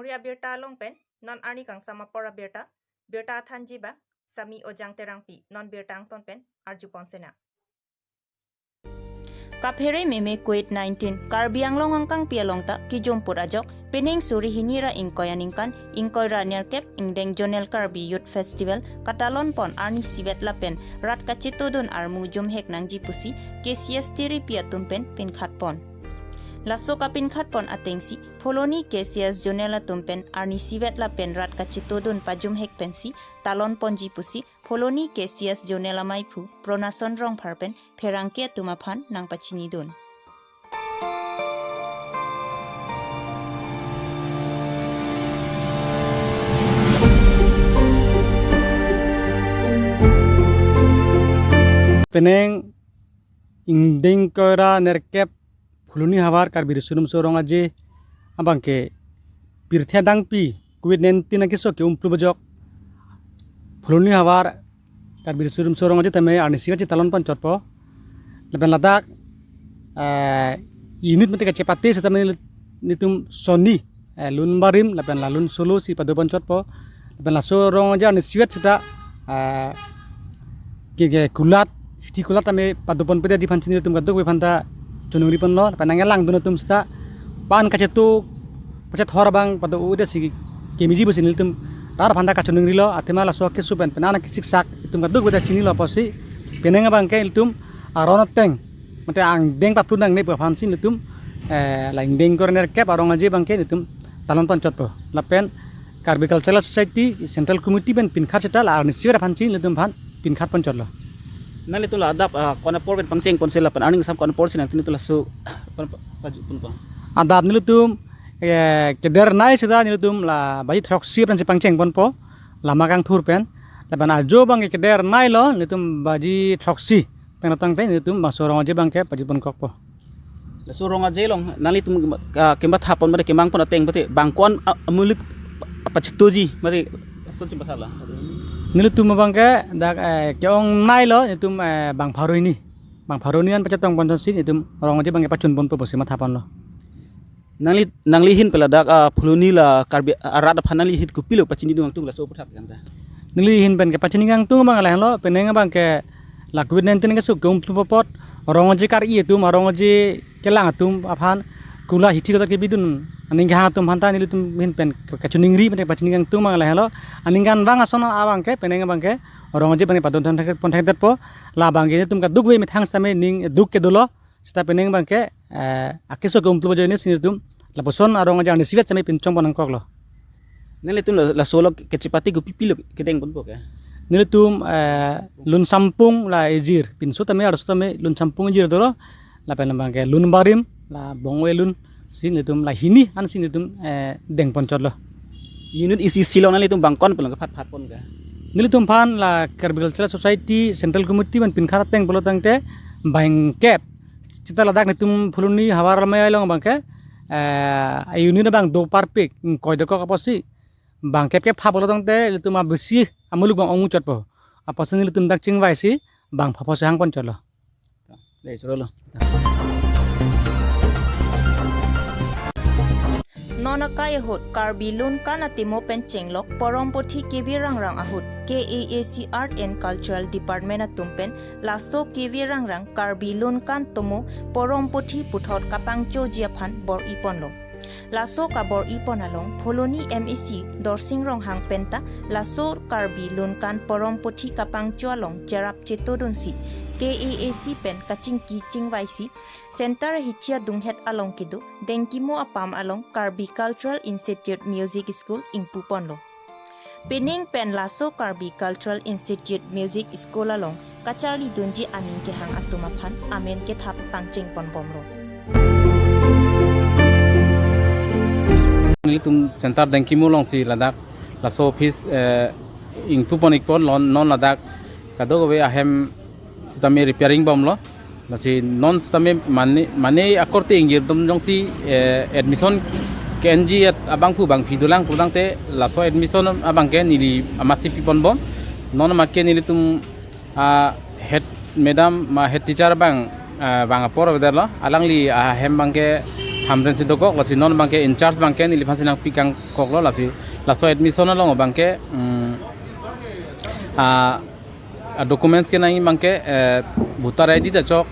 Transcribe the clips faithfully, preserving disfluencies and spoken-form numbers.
Muri abirta along pen non arni kangsam apor abirta, birta thanji abang Sami Ojang Terangpi, non birta angton pen arjupon sena. Kaphere meme covid nineteen, Karbi Anglong angkangpi along ta kejumput ajok, pining suri hini ra ingkoi aningkan, ingkoi ra nerkep ingdeng Zonal Karbi Youth Festival katalon pon arnisi vet lapen rat kachetodun armu jumhek nangji pusi K C S tiripi atum pen pinkhat pon. Laso kapinkhat pon atengsi, Phuloni K C S Zonal atum pen arnisi vet lapen rat kachetodun pajumhek pensi talon ponji pusi Phuloni K C S Zonal amaiphu Pronason Rongphar pen pherangke atum aphan nangpachinidun. Pining ingdeng ingkoi ra nerkep Phuloni havar Karbi Riso Nimso Rong Aje abangke pirthe adangpi covid nineteen akeso ke-umplu bajok Phuloni havar Karbi Riso Nimso Rong Aje tame arnisi vet si talon pon chotpo. Lapen ladak, eh, unit mate kachepate seta nelitum sonni, eh, lun barim lapen la lun solo si padopon chotpo. Lapen laso Rong Aje arnisi vet seta, eh, ke, ke kulat, hithi kulat tame padopon pede di aphan si nelitum kadokave aphanta choningri ponlo, lapen nangkelangdun atum seta pan kacheto pachethor abang pado-o det si kemeji pusi nelitum rat aphanta kachoningrilo, athema laso akeso pen penang kesiksak itum kadokave ta chinilo apotsi pining abangke ilitum aron ateng mate angdeng paplu nangne pu aphan si nelitum, eh, la ingdeng ingkoi ra nerkep a-Rong Aje abangke nelitum talon pon chotpo. Lapen Karbi Cultural Society Central Committee pen pinkhat seta la arnisi vet aphan si nelitum aphan pinkhat pon chotlo. Nanglitum la adap, ah, ko-an apor pen pangcheng ponsi lapen arni kangsam ko-an apor si nangtum nelitum laso pon, pon, pon, pon. Adap nelitum, eh, kedernei seta nelitum la baji throksi pen si pangcheng ponpo, lama kangthur pen. Lapen ajo abangke kederneilo, nelitum baji throksi pen tangte nelitum laso Rong Aje abangke pajut pon kokpo. Laso Rong Aje along nanglitum, ah, kematha pon mate kemang pon ateng mate bang ko-an, ah, amulik pachetoji mate lason si matha la. Nelitum abangke dak, eh, ke-ongneilo, nelitum, eh, bang pharo hini. Bang pharo hini an pachetong pon si nelitum Rong Aje abangke pachun ponpo pusi matha ponlo. Nangli, nangli ahin pen ladak, ah, Phuloni la Karbi, ah, rat aphan nangli ahin kopilo pachinidun ingtung laso aputhak kanta? Neli ahin pen kepachini ingtung abang lahelo, pining abangke la covid nineteen akeso ke-umplu apot, Rong Aje kar-i atum, a-Rong Aje kelang atum aphan, kula hithi kulat kebidun aning kehang atum aphanta nelitum ahin pen ke, kachoningri pen kepachini ingtung abang lahelo, aningkanvang ason abangke, pining abangke Rong Aje abangke padon thang pon thangdetpo, labangke nelitum kadokave methang sitame ning duk kedolo, seta pining abangke, eh, akeso ke-umplu ajoine si nelitum lapuson a-Rong Aje arnisi vet sitame pinchong pon nangkoklo. Nanglitum la, laso along kachepate kopipilo kedeng ponpo ke? Nelitum, eh, lun sampung la ejir, pinso tame arloso tame lun sampung ejir dolo, lapen abangke lun barim la bong-o lun si nelitum la hini an si nelitum, eh, deng pon chotlo. Unit isi isi along nanglitum bang ko-an pen kephat phat pon ke? Nelitum aphan la Karbi Cultural Society Central Committee pen pinkhat ateng pulo tangte bang kep. Seta ladak nelitum Phuloni havar lamai along abangke, eh, unit abang do parpik, ingkoi dokok apotsi bang kep kep pha pulo tangte nelitum abisi amuluk abang ongmu chotpo. Apotsi nelitum dak chingvaisi bang pho pho si hang pon chotlo. Dei, chorolo. Non akai ahut Karbi Lunkan atimo pen chenglok poromputhi K V Rangrang ahut K A A C Art and Cultural Department atum pen laso K V Rangrang Karbi Lunkan tomo poromputhi puthot kapangchoji aphan bor-i ponlo. Laso kabor-i pon along Phuloni M A C Dorsing Ronghang penta laso Karbi Lunkan poromputhi kapangcho along cherap chetodunsi K A A C pen kachingki chingvaisi Center hithi adunghet along kedo Dengkimo apam along Karbi Cultural Institute Music School ingpu ponlo. Pining pen laso Karbi Cultural Institute Music School along kacharlidunji aning kehang atum aphan amen kethap pangcheng pon bomlo. Nelitum Center Dengkimo alongsi ladak laso office, eh, ingpu pon ik pon lon, non ladak kadokave ahem sitame repairing bomlo. Lasi non sitame mane, mane akorte ingjir atum jongsi, eh, admission ke-enji at abangphu bangphi dolang pulangte laso admission abangke neli amatsi pi pon bom. Non amatke nelitum, ah, head madam ma head teacher abang, ah, bang apor avedet lo. Alangli ahem abangke Hamren si dokok, lasi non abangke in charge abangke neliphan si nangpi kangkoklo, lasi laso admission along abangke, mm, a, a documents kenangji abangke, eh, voter I D ta chok,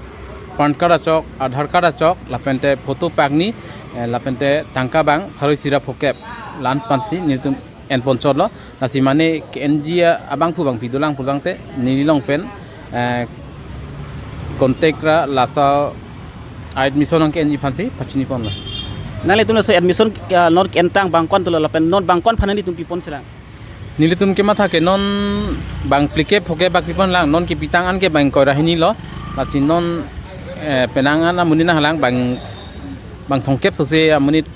PAN card ta chok, Aadhaar card ta chok, lapente photo pakni, eh, lapente tangka abang pharo isi ra phokep, la-an aphansi nelitum enponchotlo. Lasi mane ke-enji abangphu bangpi dolang pulangte neli along pen, eh, contact ra laso admission nangke-enji aphansi pachiniponlo. Nanglitum laso admission, ah, non ke-entang bang ko-an dolo lapen non bang ko-an aphan nanglitum piponsi lang? Nelitum kematha ke non bang phlikep phokep bak piponlang, non kepitang an ke bang ingkoi ra hinilo. Lasi non, eh, penang an amonit nanglang bang, bang thomkep sose amonit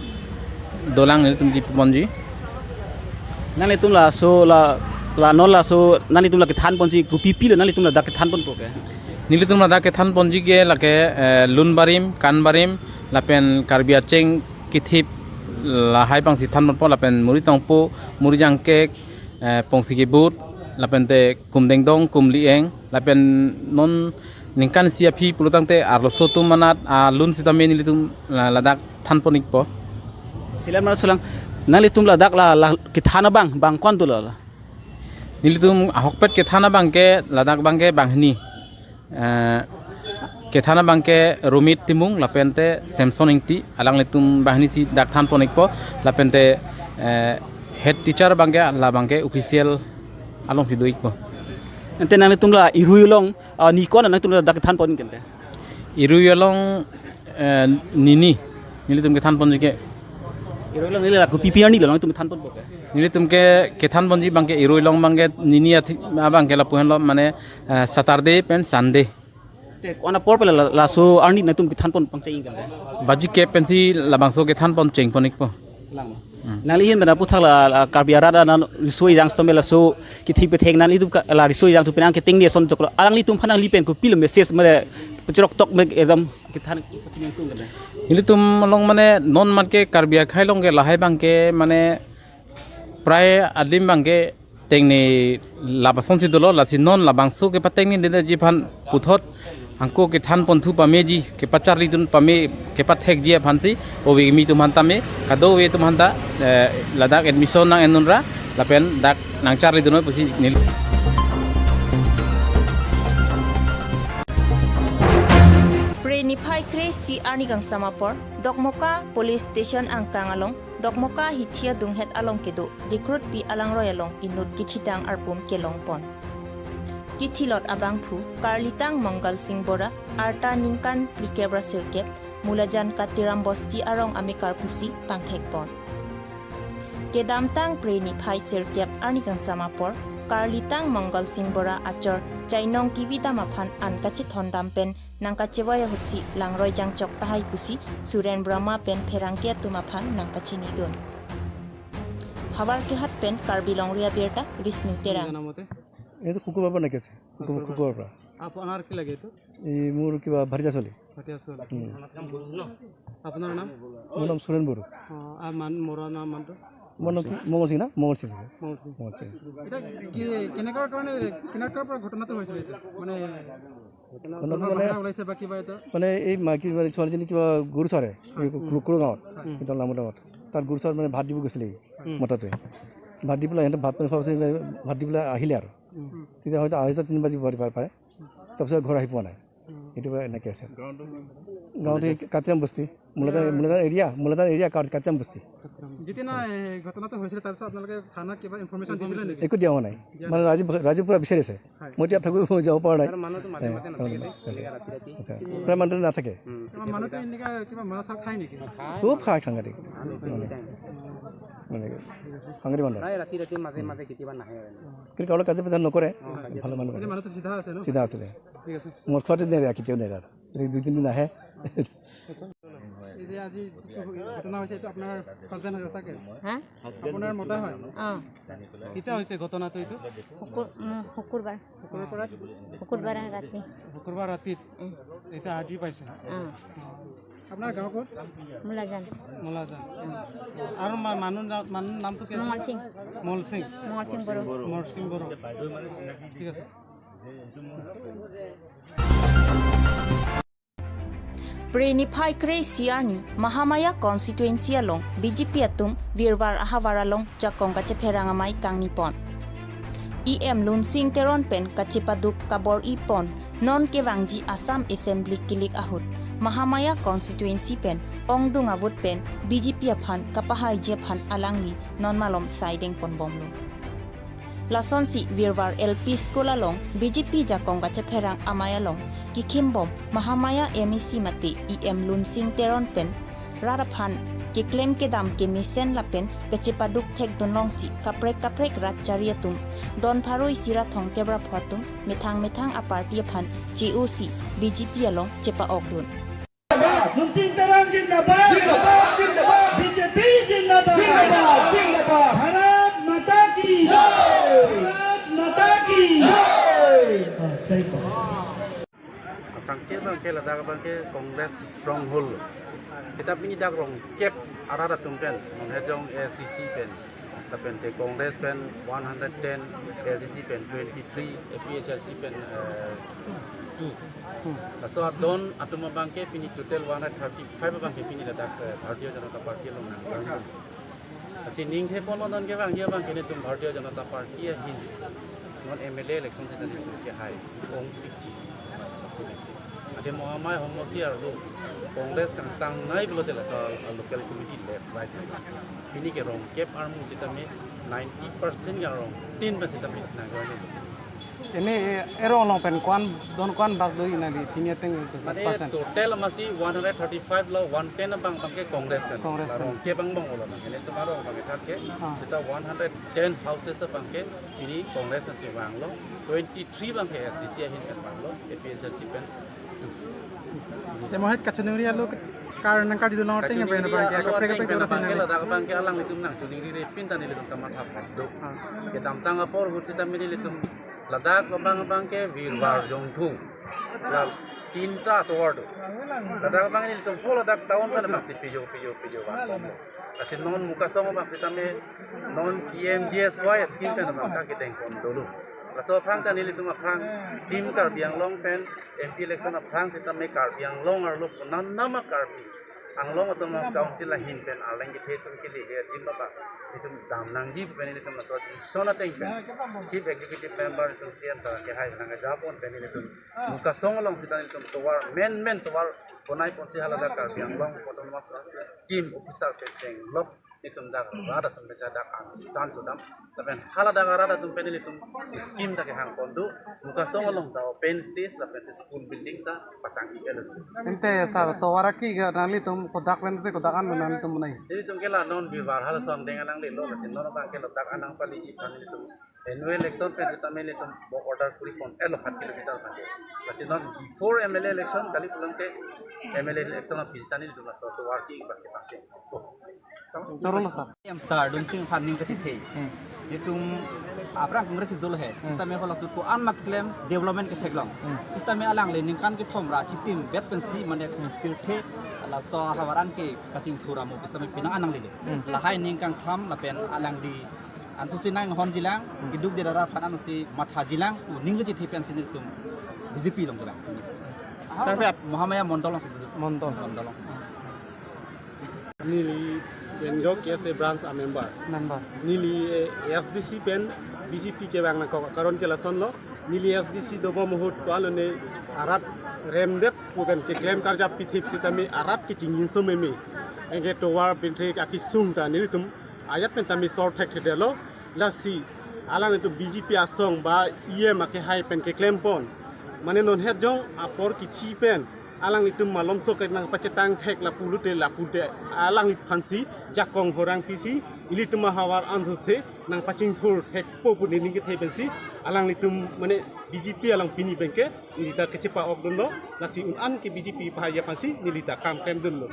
dolang nelitum kepiponji. Nanglitum laso la, la non laso nanglitum la kethanponji kopi-pilo nanglitum ladak kethanponpo ke? Nelitum ladak kethanponji ke lake, eh, lun barim, kan barim, lapen Karbi acheng kethip lahai abangsi thanponpo, lapen muri tongpo, muri jangkek, eh, pongsi kebut, lapente kum dengdong, kum li-eng, lapen non ningkan isi aphi pulotangte arloso atum anat alun sitame nelitum la-, ladak thanpon-ikpo. Silan mar sulang, nanglitum ladak la, la kethan abang bang ko-an dolo la? Nelitum ahokpet kethan abangke ladak abangke banghini. Eh, kethan abangke Romit Timung lapente Samson Ingti, alanglitum banghini si dak thanpon-ikpo, lapente, eh, head teacher abangke labangke official alongsi do-ikpo. Ante nanglitum la irui along, ah, ni ko-an nanglitum ladak thanpon kente? Irui along, eh, nini, nelitum kethanponji ke. Irui along neli la kopi-pi arnilo nanglitum thanponpo ke? Nelitum ke kethanponji abangke irui along abangke nini athi-, abangke lapu henlo mane, eh, Saturday pen Sunday. Te ko-an apor pen la, laso arni nanglitum kethanpon pangcheng kente? Baji kep pensi labangso kethanpon chengpon-ikpo. Lang. Hmm. Nangli ahin pen aputhak la, la Karbi arat anan riso ejang sitame laso kethip ketheng nanglitum ka, la riso ejang atum penang keteng ni ason choklo. Alanglitum aphan nangli pen kopilo message mane pachirok tok me ekdom kethan pachini tung kente? Nelitum along mane non matke Karbi akhei along ke lahai abangke mane prai adim abangke tengne lapuson si dolo, lasi non labangso kepatengni detji aphan puthot angko kethanponthu pameji, kepacharlidun pame, kepathekji aphansi ove kimi atum aphan tame, kadokave atum aphan ta, eh, ladak admission nang-en unra lapen dak nangcharlidun noi pusi neli. Phre niphai kre-isi arni kangsam apor, Dokmoka Police Station angkang along, Dokmoka hithi adunghet along kedo Dikrutpi alangroi along inut kithidang arpum kelongpon. Kithilot abangphu Karlitang Mongal Singh Bora, arta ningkan phlikep ra sirkep, Mulajan Katiram Bosti arong amekar pusi pangthekpon. Kedamtang Phre niphai sirkep arni kangsam apor, Karlitang Mongal Singh Bora achor Chainong Kividam aphan an kachethondam pen nangkachevoi ahutsi langroi jangchok tahai pusi Suren Brahma pen pherangke atum aphan nangpachinidun. Havar kehat pen Karbi Longri Abirta, Vishnu Terang. জানা মতে? এইটো শুকুৰবাৰৰ পৰা নাকি আছে? শুকুৰ-, শুকুৰবাৰ। শুকুৰবাৰৰ পৰা। আপোনাৰ কি লাগে এইটো? এই মোৰ কিবা ভাৰিজা চলি। ভাটিয়া চলি। উম। আপোনাৰ নাম? মোৰ নাম সুৰেন বড়ো। অ, আৰু মান-, মৰা নাম, মানুহটো? মোৰ নাম কি? মংগল সিং না? মংগল সিং। মংগল সিং। মংগল সিং। এতিয়া কি, কেনেকুৱা কাৰণে, কেনেকুৱা পৰা ঘটনাটো হৈছিলে এইটো? মানে ঘটনাটো মানে, বাহিৰা ওলাইছে বা কিবা এইটো? মানে এই মাইকী মানে ছোৱালীজনী কিবা গৰু চৰে, এই হয়। কুকুৰ গাঁৱত, হয়। একদম লামুৰ গাঁৱত। তাত গৰু চৰাত মানে ভাত দিব গৈছিলে এই উম। মতাটোৱে। ভাত দি পেলাই সিহঁতে ভাত পানী খোৱাৰ পিছত ভাত দি পেলাই আহিলে আৰু। উম। তেতিয়া হয়তো আঢ়ৈটা তিনি বাজিব পাৰে, পাৰে। তাৰপিছত ঘৰ আহি পোৱা নাই। উম। সেইটো পৰা এনেকৈ আছে। গাঁৱটো? গাঁৱত এই কাতিৰাম বস্তি, মূলতঃ, এয়া। মূলতঃ এৰিয়া, মূলতঃ এৰিয়া কা-, কাতিৰাম বস্তি। যেতিয়া না, এই ঘটনাটো হৈছিলে, তাৰপিছত আপোনালোকে থানাত কিবা ইনফৰমেশ্যন দিছিলে নেকি? একো দিয়া হোৱা নাই। দিয়া মানে নাই। ৰাইজে, ৰাইজে পুৰা বিচাৰি আছে। হয়। মই এতিয়া থাকো, মই যাব পৰা নাই। আৰু মানুহটো মাজে মাজে এ, নাথাকে যে, অ, এনেকে ৰাতি ৰাতি। আচ্ছা। প্ৰায় মানুহ নাথাকে। উম। আমাৰ মানুহটো এনেকা কিবা মদ চদ খায় নেকি? খুব খায় সাংঘাতিক। মানুহ মানে, এনি টাইম। মানে, সাংঘাতিক মানুহ। প্ৰায় ৰাতি ৰাতি মাজে মাজে কেতিয়াবা নাহে আৰু। কিন্তু কাৰো কাজিয়া পেচাল নকৰে। অ, কাজিয়া ভাল মানুহ। এতিয়া মানুহটো চিধা আছে ন? চিধা আছিলে। ঠিক আছে। মদ খোৱাটো নেৰে, কেতিয়াও নেৰে আৰু। এই দুই তিনিদিন আহে। এই যে আজি যিটো ঘটনা হৈছে, এইটো আপোনাৰ কাজিন হয় চাগে? হা? আপোনাৰ মতা হয়? অ। কেতিয়া হৈছে ঘটনাটো এইটো? শুকুৰ-, উম, শুকুৰবাৰ। শুকুৰৰ পৰা? শুকুৰবাৰ ৰাতি। শুকুৰবাৰ ৰাতিত? উম। এতিয়া আজি পাইছে? অ। আপোনাৰ গাঁও ক'ত? মুলাজান। মুলাজান। উম। আৰু মা-, মানুহ না-, মানুহ নামটো কি আছিল? মংগল সিং। মংগল সিং? মংগল সিং বড়ো। মংগল সিং বড়ো। ঠিক আছে। Phre niphai kre-isi arni Mahamaya constituency along B J P atum virvar ahavar along jakong kachepherang amei kangni pon. E M Lunsing Teron pen kachepaduk kabor-i pon non kevangji Assam Assembly kilik ahut Mahamaya constituency pen ongdung avote pen B J P aphan kapahaiji aphan alangli non malom saideng ponbomlo. Lasonsi virvar L P school along B J P jakong kachepherang amei along kikhimbom Mahamaya M A C mate E M Lunsing Teron pen rat aphan keklem kedam kemesen lapen kachepaduk thekdun longsi kaprek kaprek rat chari atum don pharo isi ra thong kep ra pho atum methang methang a-party aphan che-osi B J P along chepa-okdun. Lunsing Teron zindabad. Zindabad, zindabad. B J P zindabad. Zindabad, zindabad. Bharat Mata Ki. Jai. Bharat Mata Ki. Jai. Oh, jai ko. Aphrangsi abangke ladak abangke Congress stronghold. Seta pini dak rong kep arat atum pen, non hejong A S D C pen, lapen te Congress pen one hundred ten, A S D C pen twenty-three, A P H L C pen, eh, two. Hmm. Laso adon atum abangke pini total one hundred thirty-five abangke pini ladak, eh, Bharatiya Janata Party along nang. Lasi ningthe ponlo non kevangji abangke nelitum Bharatiya Janata Party ahin non M L A election seta nelitum kehai ongpikji. Ante Mahamaya homosti arlo Congress kangtangnei pulote laso local committee left right. Pini ke rong kep armu sitame ninety percent ke rong tin ba sitame nang. Ini, eh, erong along pen ko-an, don ko-an bak do-i nangli, pini ateng itu, mane percent. Total masi one hundred thirty-five lo, one ten abang abangke Congress kan. Congress la kan. Rong kep angbong lo nang. Ini tum arong abangke tha ke. Ah. Seta one hundred ten houses abangke pini Congress masi vanglo, twenty-three abangke A S D C ahin pen vanglo, A P H L C pen. Te mo het kachiningri alo ke kar nang kardidun lo teng. Kachiningri pen abangke, alo kaprek ateng kaprek pen abangke, ladak abangke alanglitum nangchiningrire pin ta nelitum kamatha pon do. Ah. Kedamtang apor ahut sitame nelitum ladak abang abangke virvar jongthung. La tinta atovar do. Ladak abang nelitum ho ladak town pen abangsi pijo pijo pijo vang. Lasi non Mukasong abang sitame non P M G S Y scheme pen abang ta kedeng pon dolo. Laso aphrang ta nelitum aphrang Team Karbi Anglong pen M P election aphrang sitame Karbi Anglong arlo punanama Karbi Anglong Autonomous Council ahin pen arleng kethe atum kelehe adim abang itum dam nangji pen itum laso decision ateng pen Chief Executive Member itum C M sir kehai nangkejapon pen itum Mukasong along sita itum tovar men men tovar bonai ponsi haladak Karbi Anglong Autonomous Council team officer pen chenglok itum dak rat atum besa dak an san tu dam. Lapen haladak arat atum pen ilitum scheme ta kehang pon do. Mukasong along ta open stage lapen school building ta patang-i elo. Ante sir, tovar aki ga nanglitum kodak pensi kodak an nanglitum nai. Ilitum ke la non virvar halason deng anang lelo, lasi non abangke ladak anang pali iphan ilitum annual election pen sitame ilitum bo order kuri pon elo hat kilometer phan. Lasi non before M L A election kali pulang ke M L A election aphi sitame ilitum laso tovar ki bak ke bak ke. Chorolo sir. M sir Lunsing aphan ning kachethe. Hmm. Itum aphrang Congress idol he. Hmm. Sitame hala sut ko-an ma keklem development ketheklong. Hmm. Sitame alangli ningkan kethom ra chitim bet pensi mane Hmm. Pirthe laso ahavar an ke kachingthur amo sitame pinang anang lele. Hmm. Lahai ningkan tham lapen alangli ansusi nang honjilang, Hmm. keduk de rara phan ansi mathajilang, ning kachethe pensi nelitum B J P along kelang. Tangte ap- Mahamaya Mondol alongsi. Mondol. Mondol alongsi. Neli Benjo K S A branch a member. Member. Neli, eh, A S D C pen B J P kevang nangkok, karon ke lasonlo. Neli A S D C dobom ahut ko-an lone arat remdet pu pen keklem karjap pithip sitame arat kechingin so meme. Anke tovar pintrik akisung ta nelitum ajat pen tame sor thekthedetlo. Lasi alanglitum B J P asong ba E M akehai pen keklem pon. Mane non het jong apor kithi pen alanglitum malomso ke nangpachetang thek lapu lute lapu te alangliphansi jakong horang pisi ilitum ahavar ansose nangpachingthur thekpo pu neli kethe pensi alanglitum mane B J P along pini penke neli ta kachepa-okdunlo, lasi un-an ke B J P pahai aphansi neli ta kam klemdunlo.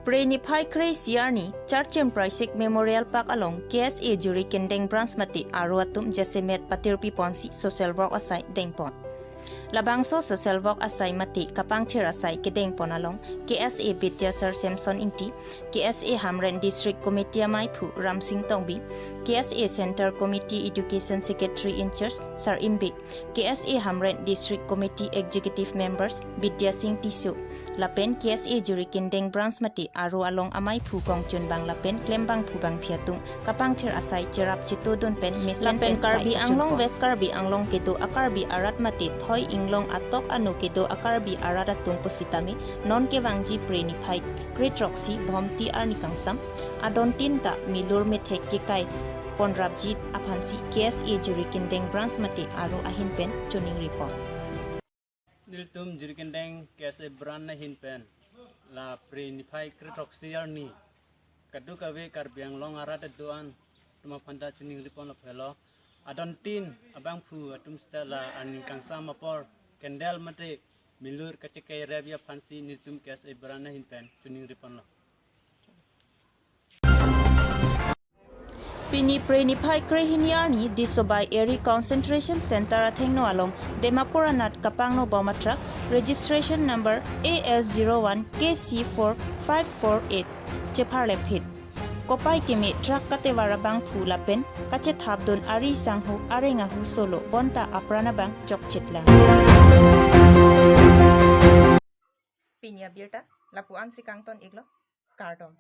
Phre niphai kre-isi arni Charchem Praisek Memorial Park along K S A Jirikindeng Branch mate aro atum jasemet patirpi ponsi social work asai dengpon. Labangso social work asai mate kapangthir asai kedengpon along K S A Bidya Sir Samson Ingti, K S A Hamren District Committee amaiphu Ramsing Tongbi, K S A Center Committee Education Secretary in-charge Sir Imbik, K S A Hamren District Committee Executive Members Bidya Sing Tisso, lapen K S A Jirikindeng Branch mate aro along amaiphu kongchunbang lapen klembangphubangphi atum kapangthir asai cherap chetodun pen mesen lapen pen Karbi sai Anglong kachunpon. West Karbi Anglong kedo a-Karbi arat mate thoi inglong atok ano kedo a-Karbi arat atum pusitame non kevangji Phre niphai kre throksi Bhomti arni kangsam adontin ta milur methek kekai ponrapji aphansi K S A Jirikindeng Branch mate aro ahin pen choningripon. Nelitum Jirikindeng K S A Branch ahin pen la Phre niphai kre throksi arni kadokave Karbi Anglong arat adoan atum aphanta choningripon lapulo. Adontin abangphu atum seta la arni kangsam apor candle mate milur kachekai repji aphansi nelitum K S A Branch ahin pen choningriponlo. Pini Phre niphai krehini arni Disobai Area Concentration Center athengno along Dimapur anat kapangno bom a-truck registration number A S zero one K C four five four eight chepharlephit. Kopai keme truck katevar abangphu lapen kachethapdun ari sangho areng ahu solo bonta apran abang chokchitlang. Pini abirta lapu-ansi kangton-iklo, kardom.